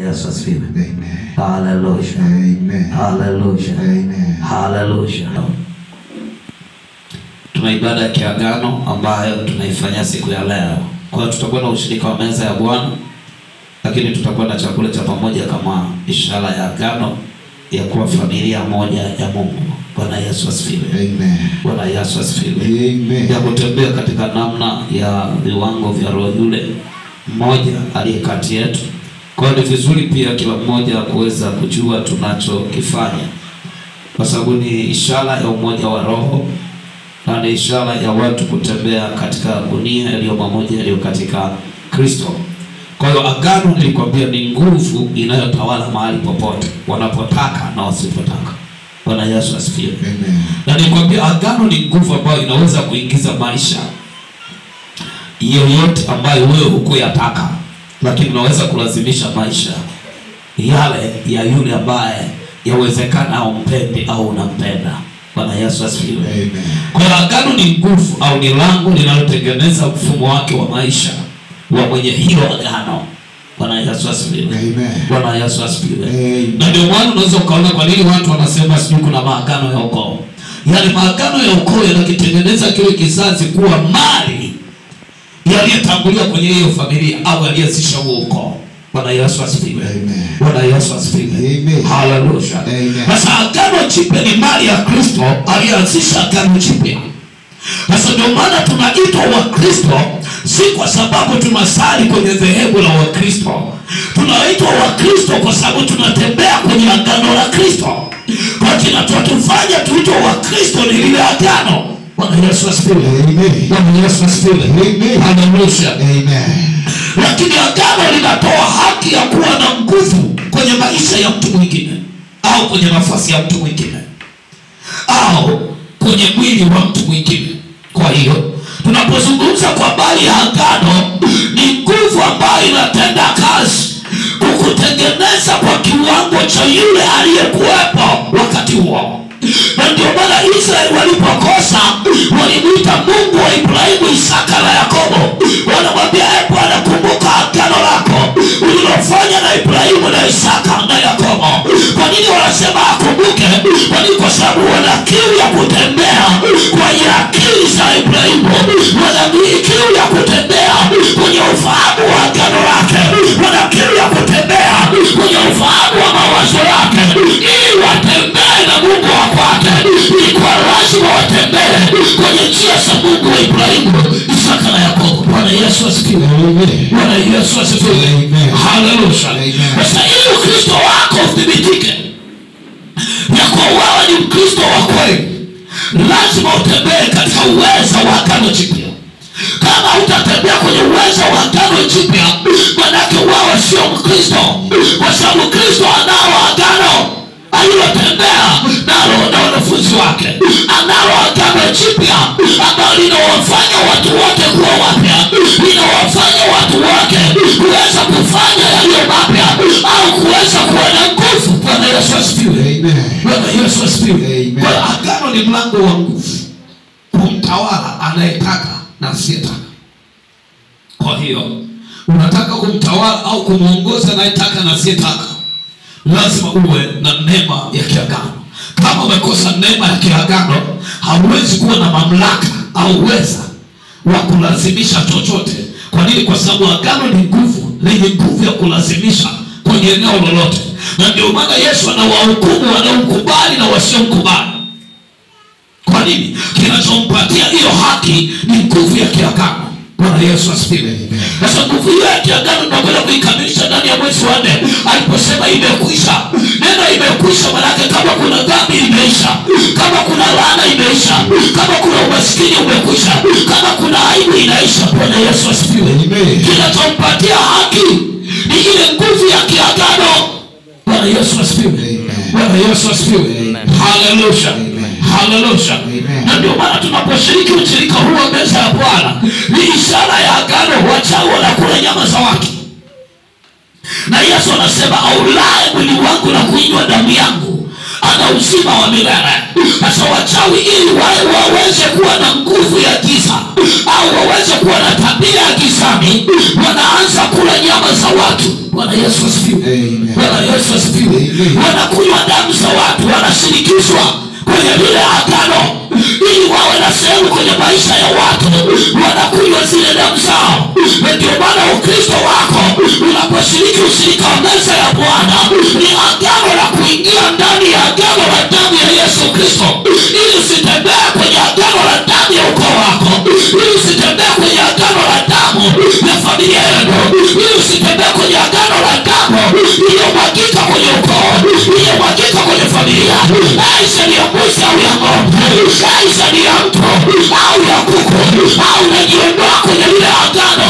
Yesu asifiwe. Amen. Hallelujah. Amen. Hallelujah. Amen. Hallelujah. Tuna ibada ya kiagano ambayo tunaifanya siku ya leo. Kwa hiyo tutakuwa na ushirika wa meza ya Bwana, lakini tutakuwa na chakula cha pamoja kama ishara ya agano ya kuwa familia moja ya Mungu. Bwana Yesu asifiwe. Amen. Bwana Yesu asifiwe. Amen. Ya kutembea katika namna ya viwango vya roho yule mmoja aliye kati yetu. Kwa hiyo ni vizuri pia kila mmoja kuweza kujua tunachokifanya, kwa sababu ni ishara ya umoja wa roho na ni ishara ya watu kutembea katika dunia iliyo pamoja, iliyo katika Kristo. Kwa hiyo agano nilikwambia ni nguvu inayotawala mahali popote, wanapotaka na wasipotaka. Bwana Yesu asifiwe. Amen. Na nilikwambia agano ni nguvu ambayo inaweza kuingiza maisha yoyote ambayo wewe hukuyataka, lakini unaweza kulazimisha maisha yale ya yule ambaye yawezekana au mpende au unampenda. Bwana Yesu asifiwe. Amen. Kwa hiyo agano ni nguvu au ni lango linalotengeneza mfumo wake wa maisha wa mwenye hilo agano. Bwana Yesu asifiwe. Amen. Bwana Yesu asifiwe. Amen. Na ndio maana unaweza ukaona kwa nini watu wanasema sijui kuna maagano ya ukoo. Yaani maagano ya ukoo yanakitengeneza kile kizazi kuwa mali yaliyotangulia kwenye hiyo familia au aliyeanzisha huo ukoo. Bwana Yesu asifiwe. Amen. Bwana Yesu asifiwe. Amen. Hallelujah. Amen. Sasa agano jipya ni mali ya Kristo aliyeanzisha agano jipya. Sasa ndio maana tunaitwa Wakristo, si kwa sababu tunasali kwenye dhehebu la Wakristo. Tunaitwa Wakristo kwa sababu tunatembea kwenye agano la Kristo. Kwa kinachotufanya tuitwe Wakristo ni lile agano. Bwana Yesu asifiwe. Amen. Bwana Yesu asifiwe. Amen. Hallelujah. Amen. Lakini agano linatoa haki ya kuwa na nguvu kwenye maisha ya mtu mwingine, au kwenye nafasi ya mtu mwingine, au kwenye mwili wa mtu mwingine. Kwa hiyo tunapozungumza kwa habari ya agano, ni nguvu ambayo inatenda kazi kukutengeneza kwa kiwango cha yule aliyekuwepo wakati huo. Na ndio maana Israeli walipokosa walimuita Mungu wa Ibrahimu, Isaka na Yakobo. Wanamwambia, e Bwana, kumbuka agano lako ulilofanya na Ibrahimu na Isaka na Yakobo. Kwa nini wanasema akumbuke? Kwa nini? Kwa sababu wana kiu ya kutembea kwenye akili za Ibrahimu, wana kiu ya kutembea kwenye ufahamu wa agano lake, wana kiu ya kutembea kwenye ufahamu wa mawazo yake, ili watembee na Mungu wa kwake. Ilikuwa lazima watembee kwenye njia za Mungu wa Ibrahimu, Isaka na Yakobo. Bwana Yesu asifiwe. Amen. Bwana Yesu asifiwe. Amen. Hallelujah. Amen. Sasa ili Ukristo wako uthibitike ya kuwa wewe ni Mkristo wa kweli, lazima utembee katika uwezo wa agano jipya. Kama hutatembea kwenye uwezo wa agano jipya, manake wewe sio Mkristo, kwa sababu Kristo analo agano alilotembea nalo na wanafunzi wake. Analo agano jipya ambalo linawafanya watu wote kuwa wapya, linawafanya watu wake kuweza kufanya yaliyo mapya au kuweza kuwa na nguvu. Bwana Yesu asifiwe. Amen. Bwana Yesu asifiwe. Amen. Kwa hiyo agano ni mlango wa nguvu kumtawala anayetaka na asiyetaka. Kwa hiyo unataka kumtawala au kumuongoza anayetaka na asiyetaka, lazima uwe na neema ya kiagano. Kama umekosa neema ya kiagano, hauwezi kuwa na mamlaka au uweza wa kulazimisha chochote. Kwa nini? Kwa sababu agano ni nguvu, lenye nguvu ya kulazimisha kwenye eneo lolote. Na ndio maana Yesu anawahukumu wanaomkubali na wasiomkubali. Kwa nini? Kinachompatia hiyo haki ni nguvu ya kiagano. Bwana Yesu asifiwe. Sasa nguvu hiyo ya kiagano tunakwenda kuikamilisha ndani ya mwezi wa 4 aliposema imekwisha. Neno imekwisha maana yake kama kuna dhambi imeisha, kama kuna laana imeisha, kama kuna umaskini umekwisha, kama kuna aibu inaisha. Bwana Yesu asifiwe. Amen. Kinachompatia haki ni ile nguvu ya kiagano. Bwana Yesu asifiwe. Amen. Bwana Yesu asifiwe. Hallelujah. Hallelujah. Amen. Na ndio maana tunaposhiriki ushirika huu wa meza ya Bwana ni ishara ya agano. Wachawi wanakula nyama za watu, na Yesu anasema aulaye mwili wangu na kuinywa damu yangu ana uzima wa milele. Sasa wachawi ili waweze kuwa na nguvu ya giza au waweze kuwa na tabia ya gizani, wanaanza kula nyama za watu. Bwana Yesu asifiwe. Bwana Yesu asifiwe. Wanakunywa damu za watu, wanashirikishwa kwenye lile agano ili wawe na sehemu kwenye maisha ya watu, wanakunywa zile damu zao. Ndio maana Ukristo wako unaposhiriki ushirika wa meza ya Bwana ni agano la kuingia ndani ya agano la damu ya Yesu Kristo, ili usitembee kwenye agano la damu ya ukoo wako, ili usitembee kwenye agano la damu ya familia yenu, ili usitembee kwenye agano la damu iliyomwagika kwenye ukoo, iliyomwagika kwenye familia, aisha ni ya mbuzi au ya ng'ombe, aisha ni ya mtu au ya kuku, au unajiondoa kwenye lile agano,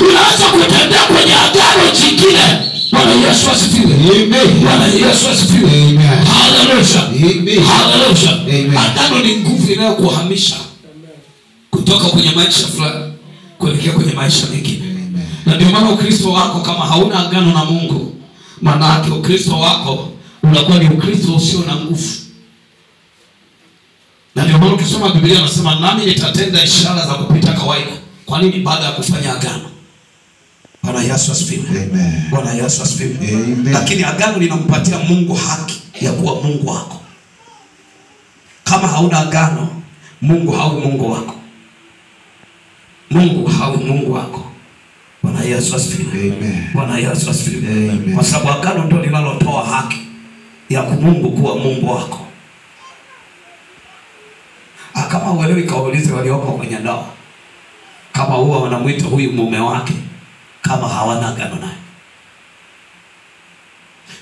unaanza kutembea kwenye agano jingine. Bwana Yesu asifiwe. Amen. Bwana Yesu asifiwe. Amen. Haleluya. Amen. Haleluya. Amen. Agano ni nguvu inayokuhamisha kutoka kwenye maisha fulani kuelekea kwenye maisha mengine. Na ndio maana Ukristo wako kama hauna agano na Mungu, maana yake Ukristo wako unakuwa ni Ukristo usio na nguvu. Na ndio maana ukisoma Biblia inasema nami nitatenda ishara za kupita kawaida. Kwa nini? Baada ya kufanya agano. Bwana Yesu asifiwe. Amen. Bwana Yesu asifiwe. Amen. Lakini agano linampatia Mungu haki ya kuwa Mungu wako. Kama hauna agano, Mungu hawi Mungu wako. Mungu hawi Mungu wako. Bwana Yesu asifiwe. Amen. Bwana Yesu asifiwe. Amen. Kwa sababu agano ndio linalotoa haki ya Mungu kuwa Mungu wako. Kama uelewi, kaulize walioko kwenye ndoa kama huwa wanamuita huyu mume wake kama hawana agano naye.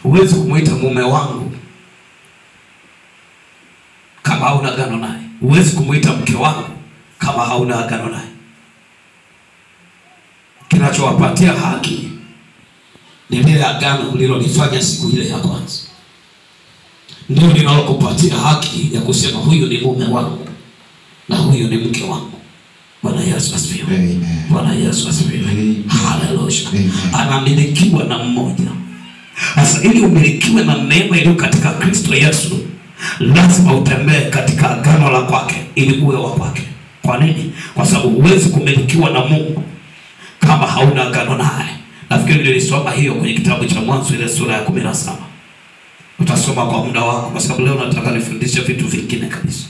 Huwezi kumuita mume wangu kama hauna agano naye. Huwezi kumuita mke wangu kama hauna agano naye. Kinachowapatia haki ni lile agano ulilolifanya siku ile ya kwanza. Ndio linalokupatia haki ya kusema huyu ni mume wangu na huyu ni mke wangu. Bwana Yesu asifiwe. Amen. Bwana Yesu asifiwe. Haleluya. Anamilikiwa na mmoja. Sasa ili umilikiwe na neema iliyo katika Kristo Yesu, lazima utembee katika agano la kwake ili uwe wa kwake. Kwa nini? Kwa sababu huwezi kumilikiwa na Mungu kama hauna agano naye. Nafikiri nilisoma hiyo kwenye kitabu cha Mwanzo ile sura ya 17. Utasoma kwa muda wako kwa sababu leo nataka nifundishe vitu vingine kabisa.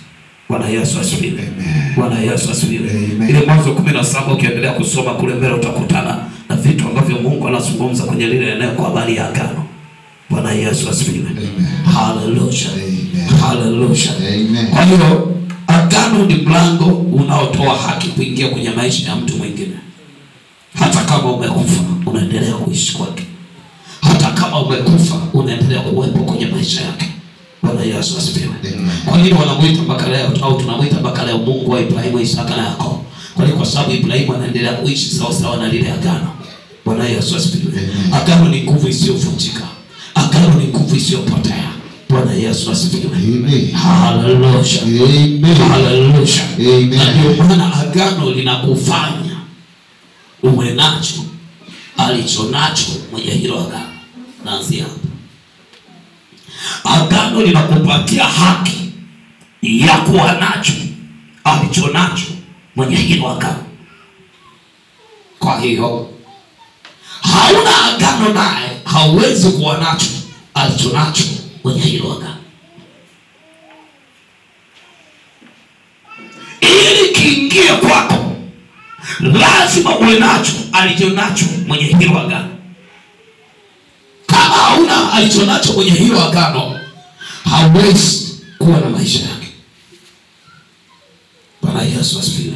Bwana Yesu asifiwe. Bwana Yesu asifiwe. Ile Mwanzo 17 ukiendelea kusoma kule mbele utakutana na vitu ambavyo Mungu anazungumza kwenye lile eneo kwa habari ya agano. Bwana Yesu asifiwe. Haleluya. Haleluya. Kwa hiyo agano ni mlango unaotoa haki kuingia kwenye maisha ya mtu mwingine. Hata kama umekufa unaendelea kuishi kwake. Hata kama umekufa unaendelea kuwepo kwenye maisha yake. Bwana Yesu asifiwe. Kwa nini wanamuita mpaka leo au tunamuita mpaka leo Mungu wa Ibrahimu, Isaka na Yakobo? Kwa nini? Kwa sababu Ibrahimu anaendelea kuishi sawa sawa na lile agano. Bwana Yesu asifiwe. Agano ni nguvu isiyovunjika. Agano ni nguvu isiyopotea. Bwana Yesu asifiwe. Amen. Haleluya. Amen. Haleluya. Amen. Na ndio maana agano linakufanya uwe nacho alicho nacho mwenye hilo agano. Naanzia hapa. Agano linakupatia haki ya kuwa nacho alicho nacho mwenye hilo agano. Kwa hiyo hauna agano naye, hauwezi kuwa nacho alicho nacho mwenye hilo agano. Ili kiingie kwako lazima uwe nacho alicho nacho mwenye hilo agano. Kama hauna alicho nacho mwenye hilo agano, hauwezi kuwa na maisha yake. Bwana Yesu asifiwe.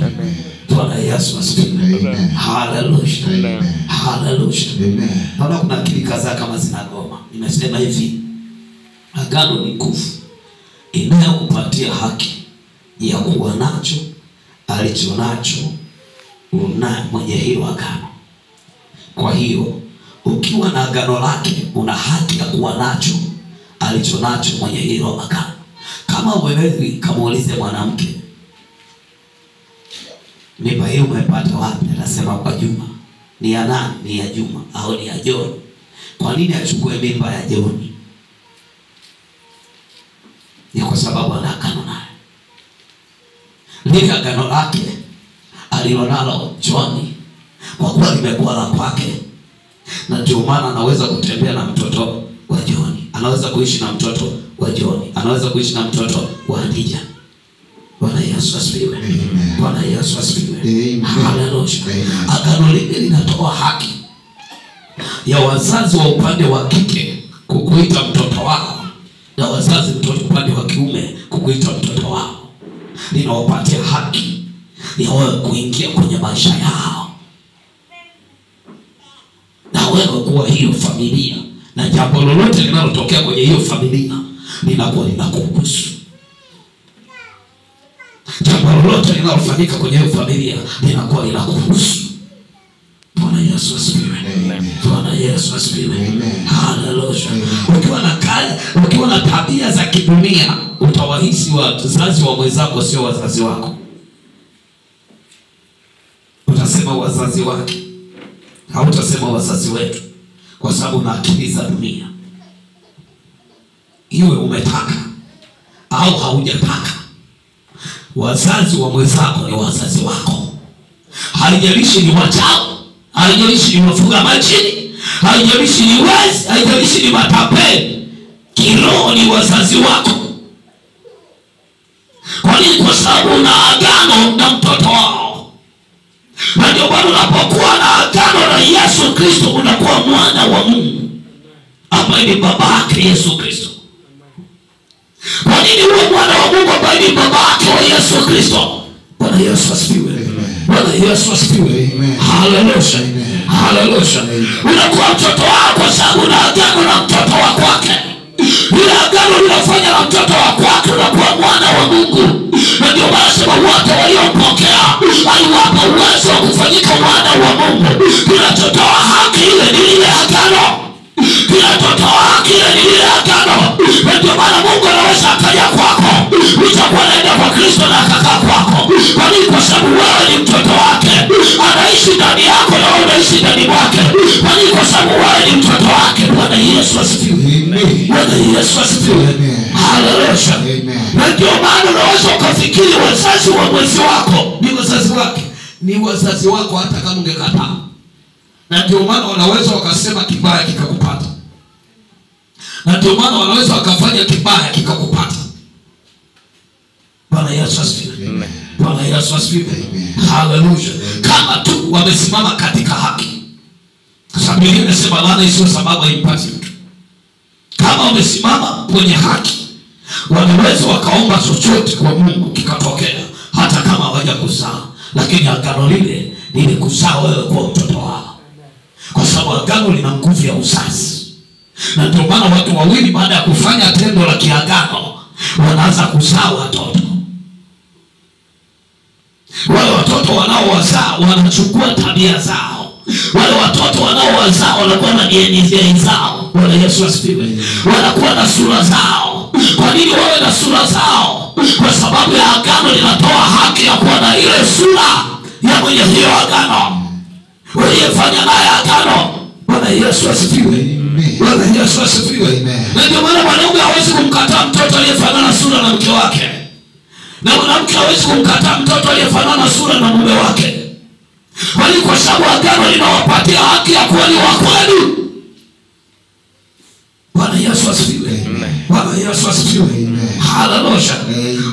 Bwana Yesu asifiwe. Haleluya. Haleluya. Naona kuna akili kadhaa kama zinagoma. Nimesema hivi, agano ni nguvu inayokupatia haki ya kuwa nacho alicho nacho una mwenye hilo agano. Kwa hiyo ukiwa na agano lake una haki ya kuwa nacho alicho nacho mwenye hilo agano. Kama uelewi, kamuulize mwanamke, mimba hii umepata wapi? Anasema kwa Juma. Ni ya nani? Ni ya Juma au ni ya John? Kwa nini achukue mimba ya John? Ni kwa sababu ana agano naye. Lile agano lake alilonalo John, kwa kuwa limekuwa la kwake, na ndio maana anaweza kutembea na mtoto wa John, anaweza kuishi na mtoto wa John, anaweza kuishi na mtoto wa Hadija. Bwana Yesu asifiwe. Bwana Yesu asifiwe. Haleluya. Agano lile linatoa haki ya wazazi wa upande wa kike kukuita mtoto wao, na wazazi mtoto upande wa kiume kukuita mtoto wao. Linawapatia haki ya wewe kuingia kwenye maisha yao, na wewe kuwa hiyo familia, na jambo lolote linalotokea kwenye hiyo familia linakuwa linakuhusu. Jambo lolote linalofanyika kwenye hiyo familia linakuwa linakuhusu. Bwana Yesu asifiwe. Bwana Yesu asifiwe. Haleluya. Ukiwa na tabia za kidunia, utawahisi wazazi wa mwenzako sio wazazi wako. Utasema wazazi wake, hautasema wazazi wetu, kwa sababu na akili za dunia. Iwe umetaka au haujataka, wazazi wa mwenzako ni wazazi wako. Haijalishi ni wachawi, haijalishi ni wafuga majini, haijalishi ni wezi, haijalishi ni matapeli, kiroho ni wazazi wako. Kwa nini? Kwa sababu una agano na mtoto wao. Na ndio maana unapokuwa na agano na Yesu Kristo unakuwa mwana wa Mungu ambaye ni baba yake Yesu Kristo. Kwa nini uwe mwana wa Mungu ambaye ni baba yake wa Yesu Kristo? Bwana Yesu asifiwe. Bwana Yesu asifiwe. Haleluya. Haleluya. Unakuwa mtoto wako kwa sababu una agano na mtoto wa kwake. Ile agano linafanya na mtoto wa kwake unakuwa mwana wa Mungu. Na ndio maana sema wote waliompokea aliwapa uwezo wa kufanyika mwana wa Mungu. Kinachotoa haki ile ni ile agano. Kinachotoa haki ile ni ile agano. Na ndio maana Mungu anaweza akaja kwako, utakuwa naenda kwa Kristo na akakaa kwako. Kwa nini? Kwa sababu wewe ni mtoto wake, anaishi ndani yako na wewe unaishi ndani mwake. Kwa nini? Kwa sababu wewe ni mtoto wake. Bwana Yesu asifiwe. Bwana Yesu asifiwe. Haleluya. Na ndio maana unaweza ukafikiri wazazi wa mwenzi wako ni wazazi wake, ni wazazi wako hata kama ungekataa. Na ndio maana wanaweza wakasema kibaya kikakupata. Na ndio maana wanaweza wakafanya kibaya kikakupata. Bwana Yesu asifiwe. Bwana Yesu asifiwe. Haleluya. Kama tu wamesimama katika haki. Kwa sababu Biblia inasema laana isiyo sababu haimpati mtu. Kama wamesimama kwenye haki, wanaweza wakaomba chochote kwa Mungu kikatokea, hata kama hawajakuzaa, lakini agano lile lilikuzaa wewe kwa mtoto wao. Kwa sababu agano lina nguvu ya uzazi. Na ndio maana watu wawili baada ya kufanya tendo la kiagano wanaanza kuzaa watoto. Wale watoto wanaowazaa wanachukua tabia zao. Wale watoto wanaowazaa wanakuwa na DNA zao. Bwana Yesu asifiwe. Wanakuwa na sura zao. Kwa nini wawe na sura zao? Kwa sababu ya agano linatoa haki ya kuwa na ile sura ya mwenye hiyo agano, uliyefanya naye agano. Bwana Yesu asifiwe. Bwana Yesu asifiwe. Na ndio maana mwanaume hawezi kumkataa mtoto aliyefanana sura na mke wake, na mwanamke hawezi kumkataa mtoto aliyefanana sura na mume wake. Bali kwa sababu agano linawapatia haki ya kuwa ni wa kweli. Bwana Yesu asifiwe. Bwana Yesu asifiwe. Haleluya.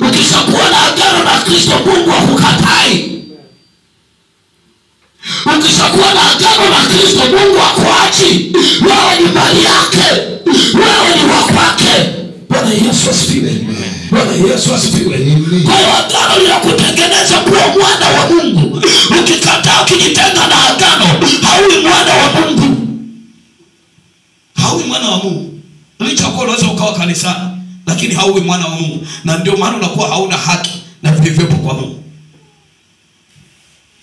Ukishakuwa na agano na Kristo, Mungu hakukatai. Ukishakuwa na agano na Kristo, Mungu hakuachi. Wewe ni mali yake, wewe ni wa kwake. Bwana Yesu asifiwe. Bwana Yesu asifiwe. Kwa hiyo agano linakutengeneza kuwa mwana wa Mungu. Ukikataa, ukijitenga na agano, haui mwana wa Mungu. Haui mwana wa Mungu. Licha kuwa unaweza ukawa kanisani, lakini haui mwana wa Mungu. Na ndio maana unakuwa hauna haki na vilivyopo kwa Mungu.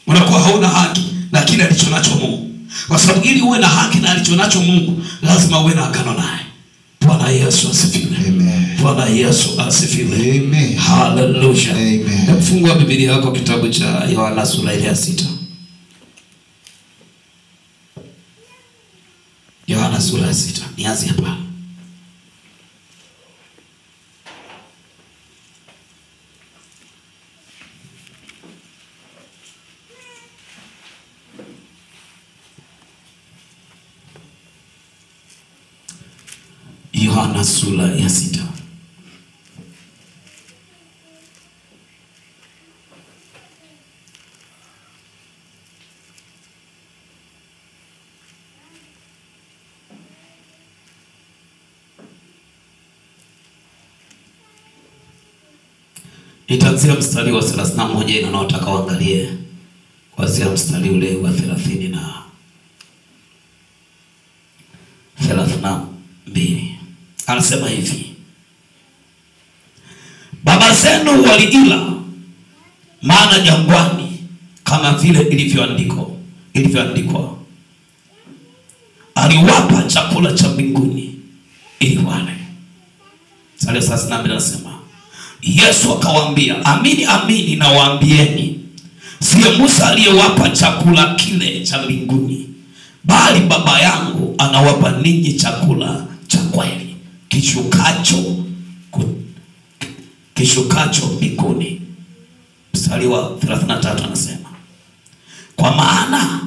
Unakuwa hauna haki na kile alichonacho Mungu. Kwa sababu ili uwe na haki na alichonacho Mungu, lazima uwe na agano naye. Bwana Yesu asifiwe. Bwana Yesu asifiwe. Haleluya. Fungua Biblia yako kitabu cha Yohana sura ya 6. Yohana sura ya 6. Nianze hapa. Yohana sura ya 6. Nitaanzia mstari wa 31 na naotaka uangalie kuanzia mstari ule wa 32. Anasema hivi: baba zenu waliila maana jangwani, kama vile ilivyoandikwa, aliwapa chakula cha mbinguni ili wale. Mstari wa 32 anasema, Yesu akawaambia, amini amini nawaambieni, siye Musa aliyewapa chakula kile cha mbinguni, bali Baba yangu anawapa ninyi chakula cha kweli kishukacho mbinguni. Mstari wa 33 anasema, kwa maana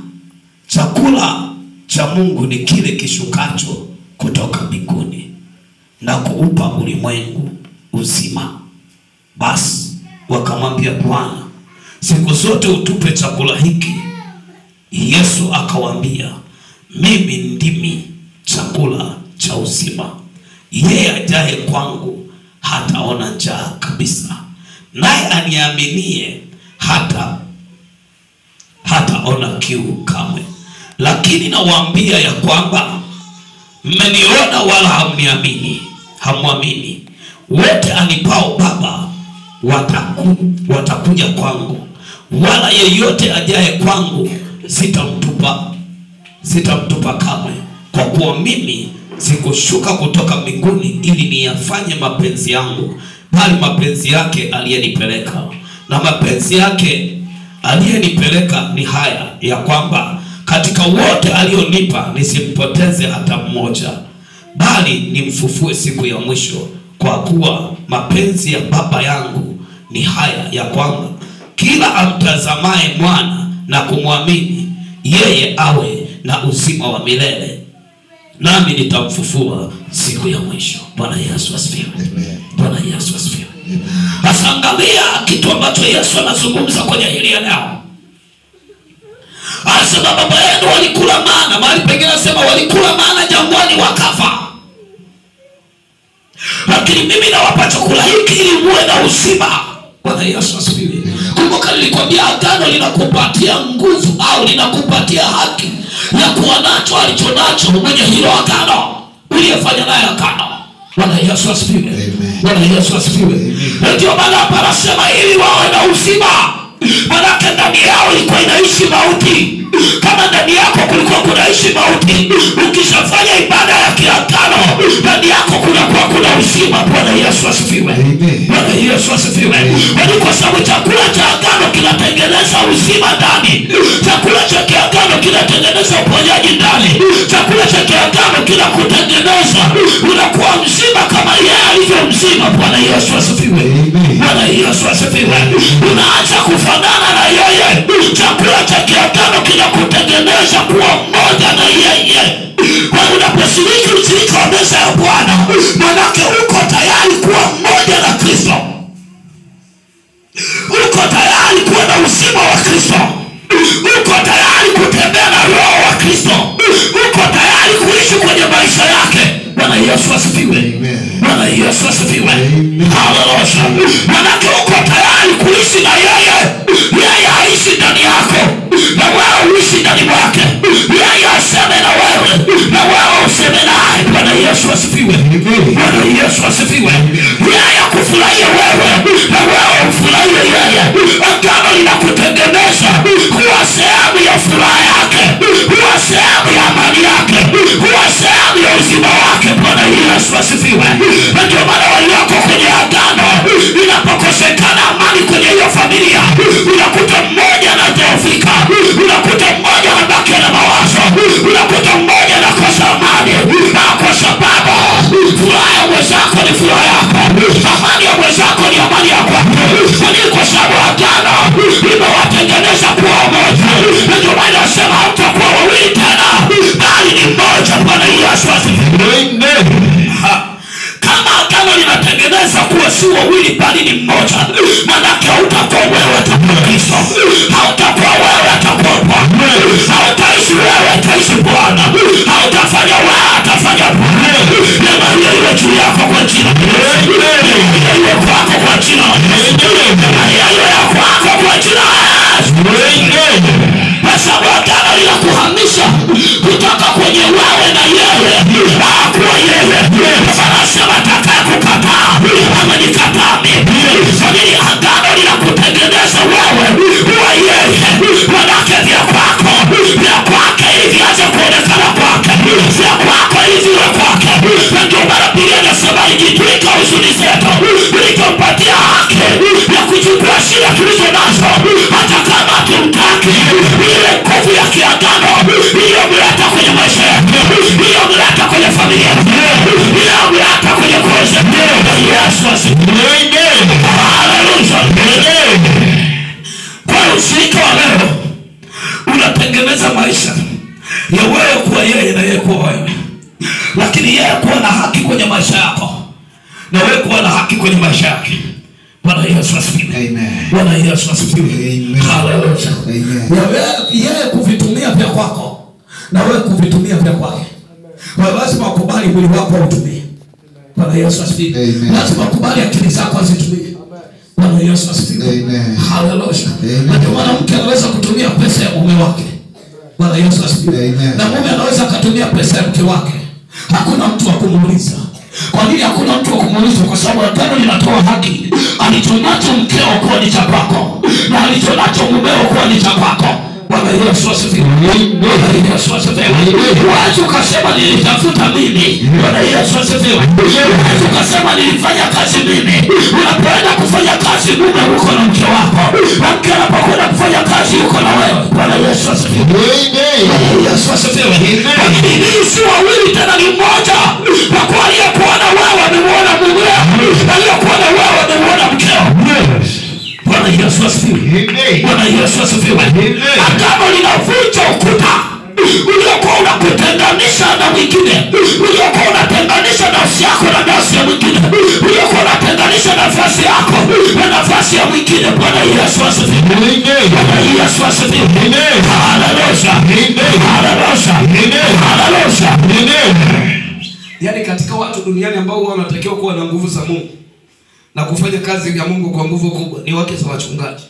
chakula cha Mungu ni kile kishukacho kutoka mbinguni na kuupa ulimwengu uzima. Basi wakamwambia, Bwana, siku zote utupe chakula hiki. Yesu akawaambia, mimi ndimi chakula cha uzima. Yeye ajaye kwangu hataona njaa kabisa, naye aniaminie hataona kiu kamwe. Lakini nawaambia ya kwamba mmeniona wala hamniamini, hamwamini. Wote anipao Baba watakuja kwangu, wala yeyote ajaye kwangu sitamtupa kamwe. Kwa kuwa mimi sikushuka kutoka mbinguni ili niyafanye mapenzi yangu, bali mapenzi yake aliyenipeleka. Na mapenzi yake aliyenipeleka ni haya, ya kwamba katika wote alionipa nisimpoteze hata mmoja, bali nimfufue siku ya mwisho. Kwa kuwa mapenzi ya Baba yangu ni haya, ya kwamba kila amtazamaye Mwana na kumwamini yeye awe na uzima wa milele, nami nitamfufua siku ya mwisho. Bwana Yesu asifiwe. Bwana Yesu asifiwe. Sasa angalia kitu ambacho Yesu anazungumza kwenye hili eneo. Anasema baba yenu walikula mana, mahali pengine anasema walikula mana jangwani wakafa, lakini mimi nawapa chakula hiki ili muwe na uzima. Bwana Yesu asifiwe. Kumbuka nilikwambia agano linakupatia nguvu au linakupatia haki ya kuwa nacho alichonacho mwenye hilo agano uliyefanya naye agano. Bwana Yesu asifiwe. Bwana Yesu asifiwe. Ndio maana hapa anasema ili wawe na uzima. Maana ndani yao ilikuwa inaishi mauti. Kama ndani yako kulikuwa kunaishi mauti, ukishafanya ibada ya kiagano ndani yako kunakuwa kuna uzima. Bwana Yesu asifiwe. Bwana Yesu asifiwe. Ni kwa sababu chakula cha agano kinatengeneza uzima ndani. Chakula cha kiagano kinatengeneza uponyaji ndani. Chakula cha kiagano kinakutengeneza unakuwa mzima kama yeye alivyo mzima. Bwana Yesu asifiwe. Bwana Yesu asifiwe. Unaacha kufanana na yeye. Chakula cha kiagano kinakutengeneza kuwa mmoja na yeye. Kwa unaposhiriki ushirika wa meza ya Bwana, manake uko tayari kuwa mmoja na Kristo. Uko tayari kuwa na uzima wa Kristo. Uko tayari kutembea na Roho wa Kristo. Uko tayari kuishi kwenye maisha yake. Bwana Yesu asifiwe. Bwana Yesu asifiwe. Haleluya. Manake uko tayari kuishi na yeye. Yeye aishi ndani yako na wewe uishi ndani mwake. Yeye aseme na wewe na wewe useme naye. Bwana Yesu asifiwe. Bwana Yesu asifiwe. Yeye akufurahie wewe na wewe umfurahie yeye. Agano linakutengeneza kuwa sehemu ya furaha yake, kuwa sehemu ya amani yake, kuwa sehemu ya uzima wake. Bwana Yesu asifiwe. Ndio maana walioko kwenye agano, inapokosekana amani kwenye hiyo familia, unakuta mmoja anadhoofika, unakuta mmoja anabaki na mawazo, unakuta mmoja anakosa amani. Na kwa sababu furaha ya mwenzako ni furaha yako, amani ya mwenzako ni amani yako. Kwa sababu agano limewatengeneza kuwa moja. Ndio maana nasema hamtakuwa wawili tena, bali ni mmoja. Bwana Yesu asifiwe. linakutengeneza kuwa si wawili bali ni mmoja. Maanake hautakuwa wewe, atakuwa Kristo. Hautakuwa wewe, atakuwa Bwana. Hautaishi wewe, ataishi Bwana. Hautafanya wewe, atafanya Bwana. Neema hiyo iwe juu yako kwa jina la Yesu. Neema hiyo iwe kwako kwa jina la Yesu. Neema hiyo iwe ya kwako kwa jina la Yesu. Kwa sababu agano linakuhamisha kutoka kwenye wewe na yeye kuwa yeye. Anasema atakayekukataa amenikataa mimi. Kwa nini? Agano linakutengeneza wewe kuwa yeye. Manake vya kwako vya kwake ili vianze kuonekana kwake, vya kwako ili viwe kwake. Na ndio maana Biblia inasema ijitwika huzuni zetu, ilitompatia haki ya kuchukua shida tulizo nazo, hata kama hatumtaki. Ile nguvu ya kiagano iliyomleta kwenye maisha yetu, iliyomleta kwenye familia yetu, iliyomleta kwenye koo zetu. Yesu asifiwe. Haleluya. Kwa ushirika wa leo unatengeneza maisha ya wewe kuwa yeye na yeye kuwa wewe, lakini yeye kuwa na haki kwenye maisha yako na wewe kuwa na haki kwenye maisha yake. Bwana Yesu asifiwe. Amen. Bwana Yesu asifiwe. Amen. Haleluya. Amen. Yeye kuvitumia vya kwako na wewe kuvitumia vya kwake. Kwa lazima ukubali mwili wako utumie. Bwana Yesu asifiwe. Amen. Lazima ukubali akili zako azitumie. Bwana Yesu asifiwe. Amen. Haleluya. Amen. Na ndio maana mke anaweza kutumia pesa ya mume wake. Bwana Yesu asifiwe. Amen. Na mume anaweza kutumia pesa ya mke wake. Hakuna mtu wa kumuuliza. Kwa nini hakuna mtu wa kumuuliza? Kwa sababu agano linatoa haki. Alichonacho mkeo kuwa ni cha kwako, na alichonacho mumeo kuwa ni cha kwako. Bwana Yesu asifiwe. Bwana Yesu asifiwe. Huwezi ukasema nilitafuta mimi. Bwana Yesu asifiwe. Huwezi ukasema nilifanya kazi mimi. Unapoenda kufanya kazi mume uko na mke wako, na mke anapokwenda kufanya kazi yuko na wewe. Bwana Yesu asifiwe. Bwana Yesu asifiwe. Lakini si wawili tena, ni mmoja. Kwa kuwa aliyekuwa na wewe amemuona mumeo, aliyekuwa na wewe amemuona mkeo. Bwana Yesu asifiwe. Bwana Yesu asifiwe. Agano linavunja ukuta uliokuwa unakutenganisha na mwingine, uliokuwa unatenganisha nafsi yako na nafsi ya mwingine, uliokuwa unatenganisha nafasi yako na nafasi ya mwingine. Bwana Yesu asifiwe. Bwana Yesu asifiwe. Haleluya. Haleluya. Haleluya. Yaani katika watu duniani ambao wanatakiwa kuwa na nguvu za Mungu na kufanya kazi ya Mungu kwa nguvu kubwa ni wake za wachungaji.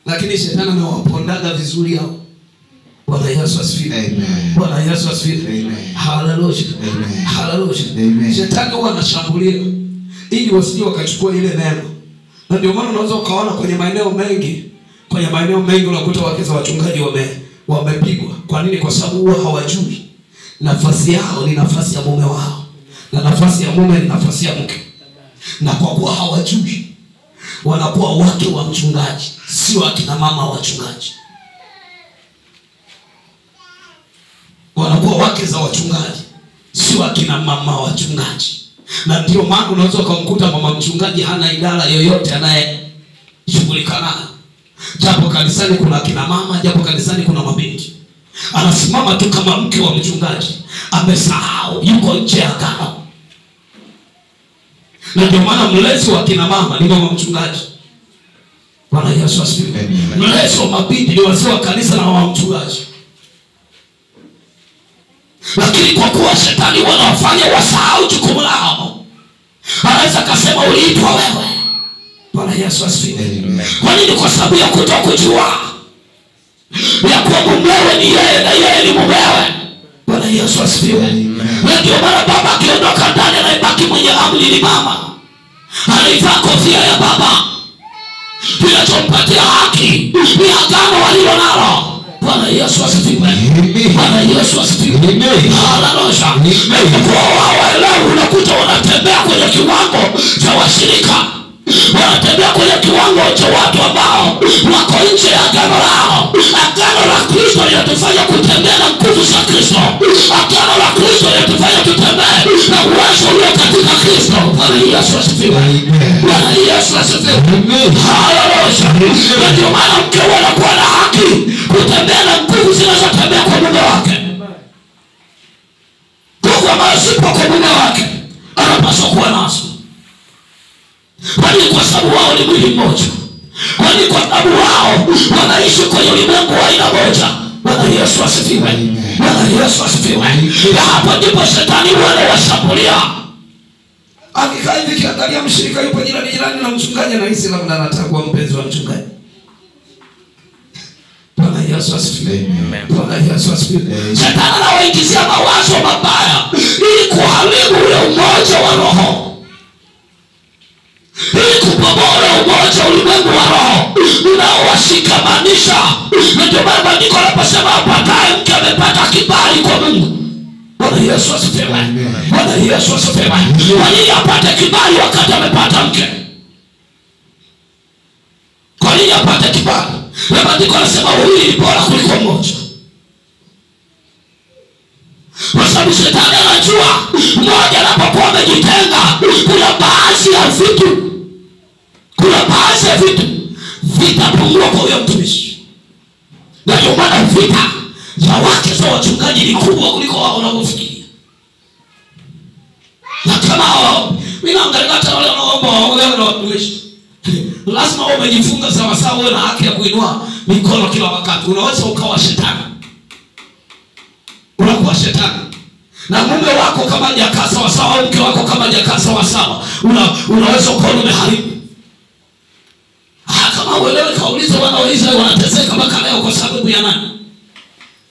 Lakini shetani anawapondaga vizuri hao. Bwana Yesu asifiwe. Amen. Bwana Yesu asifiwe. Amen. Haleluya. Amen. Haleluya. Amen. Shetani huwa anashambulia ili wasije wakachukua ile neno. Na ndio maana unaweza ukaona kwenye maeneo mengi, kwenye maeneo mengi unakuta wake za wachungaji wamepigwa. Kwa nini? Kwa sababu huwa hawajui nafasi yao ni nafasi ya mume wao, na nafasi ya mume ni nafasi ya mke. Na kwa kuwa hawajui, wanakuwa wake wa mchungaji, sio akina mama wa wachungaji. Wanakuwa wake za wachungaji, sio akina mama wa wachungaji. Na ndio maana unaweza kumkuta mama mchungaji hana idara yoyote anayeshughulika nayo. Japo kanisani kuna akina mama, japo kanisani kuna mabinti. Anasimama tu kama mke wa mchungaji, amesahau yuko nje ya agano. Na ndio maana mlezi wa kina mama ni mama mchungaji. Bwana Yesu asifiwe. Mlezi wa mabinti ni wazee wa kanisa na mama mchungaji. Lakini kwa kuwa shetani wanawafanya wasahau jukumu lao, anaweza akasema uliitwa wewe. Bwana Yesu asifiwe. Kwa nini? Kwa sababu ya kutokujua ya kuwa mumewe ni yeye na yeye ni mumewe. Bwana Yesu asifiwe. Na ndio maana baba akiondoka ndani, anayebaki mwenye amri ni mama. Anaivaa kofia ya baba. Kinachompatia haki ni agano walilo nalo. Bwana Yesu asifiwe. Bwana Yesu asifiwe. Haleluya. Kwa waelewa, unakuta wanatembea kwenye kiwango cha washirika, wanatembea kwenye kiwango cha watu ambao wako nje ya agano lao. Agano la Kristo linatufanya kutembea na nguvu za Kristo. Agano la Kristo linatufanya tutembee na uwezo ulio katika Kristo. Bwana Yesu asifiwe. Bwana Yesu asifiwe. Haleluya. Na ndio maana mke anakuwa na haki kutembea na nguvu zinazotembea kwa mume wake. Nguvu ambazo zipo kwa mume wake anapaswa kuwa nazo. sababu wao ni mwili mmoja. Kwa nini? Kwa sababu wao wanaishi kwenye ulimwengu wa aina moja. Bwana Yesu asifiwe. Bwana Yesu asifiwe. Na hapo ndipo shetani wanawashambulia. Akikaa hivi kiangalia mshirika yupo jirani jirani na mchungaji, anahisi labda anataka kuwa mpenzi wa mchungaji. Bwana Yesu asifiwe. Bwana Yesu asifiwe. Shetani anawaingizia mawazo mabaya ili kuharibu ule umoja wa roho, ili kubomoa umoja ulimwengu wa roho unaowashikamanisha. Ndio maana maandiko yanaposema apataye mke amepata kibali kwa Mungu. Bwana Yesu asifiwe. Bwana Yesu asifiwe. Kwa nini apate kibali wakati amepata mke? Kwa nini apate kibali? Na maandiko yanasema wawili ni bora kuliko mmoja. Kwa sababu shetani anajua mmoja anapokuwa amejitenga, kuna baadhi ya vitu, kuna baadhi ya vitu vitapungua kwa huyo mtumishi. Na ndio maana vita ya wake za wachungaji ni kubwa kuliko wao wanavyofikiria. Na kama hao, mimi naangalia hata wale wanaoomba waolewe na watumishi, lazima wewe umejifunga sawa sawa, uwe na haki ya kuinua mikono kila wakati. Unaweza ukawa shetani. Unakuwa shetani. Na mume wako kama hajakaa sawa sawa, mke wako kama hajakaa sawa sawa, unaweza ukaona umeharibu. Kama uelewe, kaulize wana wa Israeli wanateseka mpaka leo kwa sababu ya nani?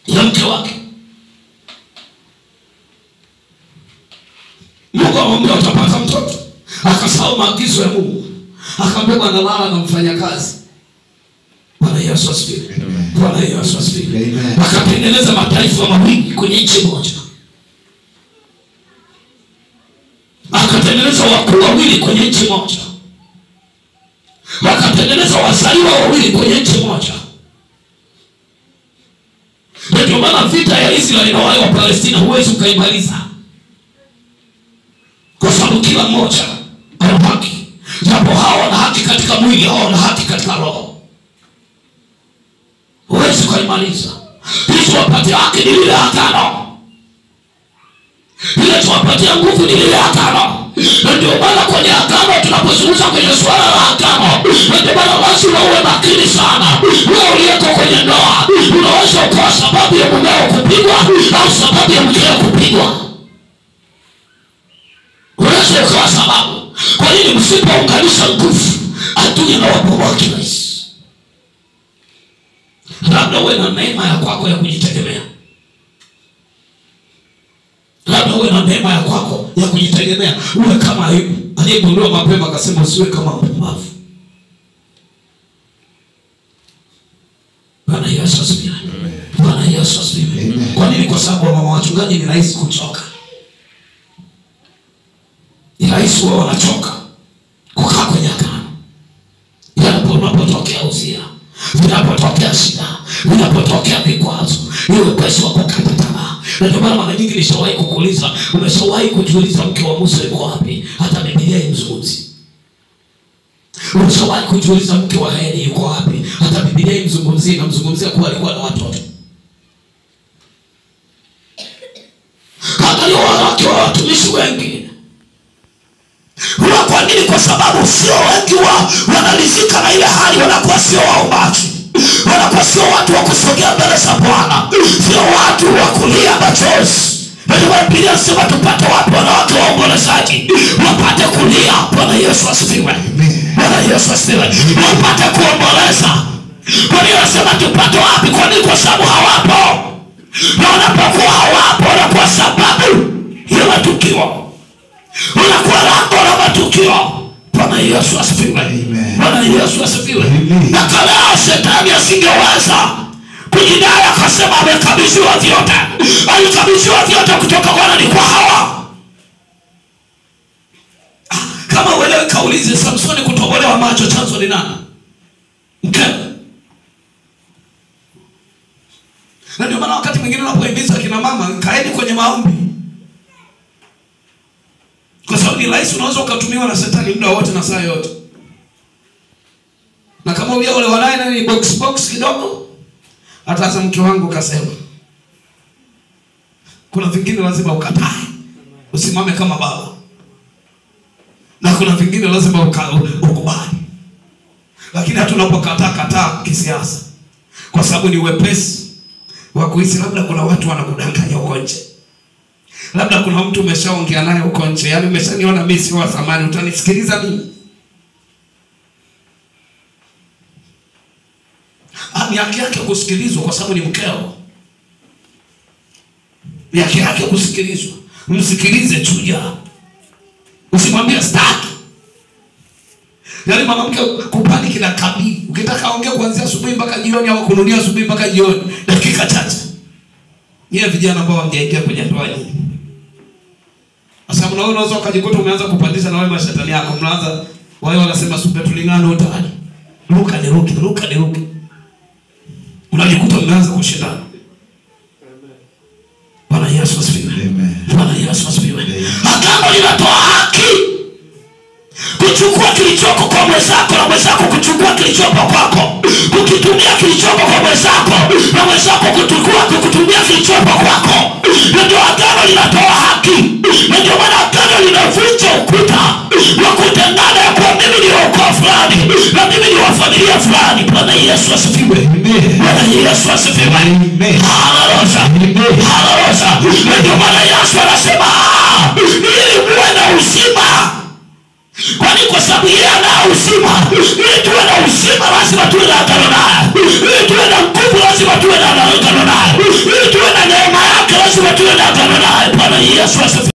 Ya mke wake. Mungu amwambia utapata mtoto, akasahau maagizo ya Mungu, akambeba analala na mfanyakazi. Bwana Yesu asifiwe. Bwana Yesu asifiwe. Akatengeneza mataifa mawili kwenye nchi moja, akatengeneza wakuu wawili kwenye nchi moja, wakatengeneza wazaliwa wawili kwenye nchi moja. Ndio maana vita ya Israeli na wale wa Palestina huwezi ukaimaliza, kwa sababu kila mmoja ana haki. Japo hawa wana haki katika mwili, hawa wana haki katika roho. Huwezi ukaimaliza. Kilichowapatia haki ni lile agano, kilichowapatia nguvu ni lile agano. Ndio maana kwenye agano, tunapozungumza kwenye swala la agano, ndio maana lazima uwe makini sana. Wewe uliyeko kwenye ndoa, unaweza ukawa sababu ya mumeo kupigwa au sababu ya mkeo kupigwa. Unaweza ukawa sababu. Kwa nini? Msipounganisha nguvu, adui anawabomoa kirahisi. Labda uwe na neema ya kwako ya kujitegemea, labda uwe na neema ya kwako ya kujitegemea, uwe kama Ayubu aliyegundua mapema akasema usiwe kama mpumbavu. Bwana Yesu asifiwe. Bwana Yesu asifiwe. Kwa nini? Kwa sababu mama wachungaji ni rahisi kuchoka, ni rahisi wao wanachoka kukaa kwenye agano. Yanapotokea uzia, vinapotokea shida, vinapotokea vikwazo, ni wepesi wa kukata tamaa. Na ndio maana mara nyingi nishawahi kukuuliza, umeshawahi kujiuliza mke wa Musa yuko wapi? Hata Biblia haimzungumzi. Umeshawahi kujiuliza mke wa Heli yuko wapi? Hata Biblia haimzungumzii, inamzungumzia kuwa alikuwa na watoto. Angalia wanawake wa watumishi wengi. Kwa nini? Kwa sababu sio wengi wanalizika na ile hali, wanakuwa sio waombaji, wanakuwa sio watu wa kusogea mbele za Bwana, sio watu wa kulia machozi. Ndio maana Biblia inasema tupate watu wanawake waombolezaji, wapate kulia. Bwana Yesu asifiwe. Bwana Yesu asifiwe. Wapate kuomboleza. Kwa nini anasema tupate wapi? Kwa nini? Kwa sababu hawapo. Na wanapokuwa hawapo, wanakuwa sababu ya matukio, unakuwa lango la matukio. Bwana Yesu asifiwe. Bwana Yesu asifiwe. Na kama shetani asingeweza kujidai akasema amekabidhiwa vyote, alikabidhiwa vyote kutoka kwa nani? Kwa Hawa. Kama uelewe, kaulize Samsoni kutobolewa macho chanzo ni nani? Mkewe. Na ndio maana wakati mwingine unapohimiza kina mama, kaeni kwenye maombi, kwa sababu ni rahisi unaweza ukatumiwa na shetani muda wote na saa yote. Na kama uliolewa naye ni box box kidogo, hata sasa mke wangu kasema kuna vingine lazima ukatae, usimame kama baba, na kuna vingine lazima ukubali. Lakini hata unapokataa kataa kisiasa, kwa sababu ni wepesi wa kuhisi labda kuna watu wanakudanganya huko nje. Labda kuna mtu umeshaongea naye huko nje, yaani umeshaniona mimi si wa thamani, utanisikiliza mimi? Ni haki yake kusikilizwa kwa sababu ni mkeo. Ni haki yake kusikilizwa. Msikilize, chuja. Usimwambie staki. Yaani mwanamke kupaniki na kabii. Ukitaka ongea kuanzia asubuhi mpaka jioni au kununia asubuhi mpaka jioni, dakika chache. Nyie vijana ambao hamjaingia kwenye ndoa nyinyi. Sasa mnaona unaweza ukajikuta umeanza kupandisha na wewe mashetani yako. Mnaanza wao wanasema supe tulingana utani. Ruka ni ruke, ruka ni ruke. Unajikuta mnaanza kushindana. Bwana Yesu asifiwe. Amen. Bwana Yesu asifiwe. Agano linatoa haki kuchukua kilichoko kwa mwenzako na mwenzako kuchukua kilichoko kwako, kukitumia kilichoko kwa mwenzako na mwenzako kutumia kilichoko kwako. Ndio agano linatoa haki. Ndio maana agano linavunja ukuta wa kutengana, kwa mimi ni wa ukoo fulani na mimi ni wa familia fulani. Bwana Yesu asifiwe. Bwana Yesu asifiwe. Haleluya. Haleluya. Ndio maana Yesu anasema ili muwe na uzima. Kwani kwa sababu yeye ana uzima, ili tuwe na uzima lazima tuwe na agano naye. Ili tuwe na nguvu lazima tuwe na agano naye. Ili tuwe na neema yake lazima tuwe na agano naye. Bwana Yesu asifiwe.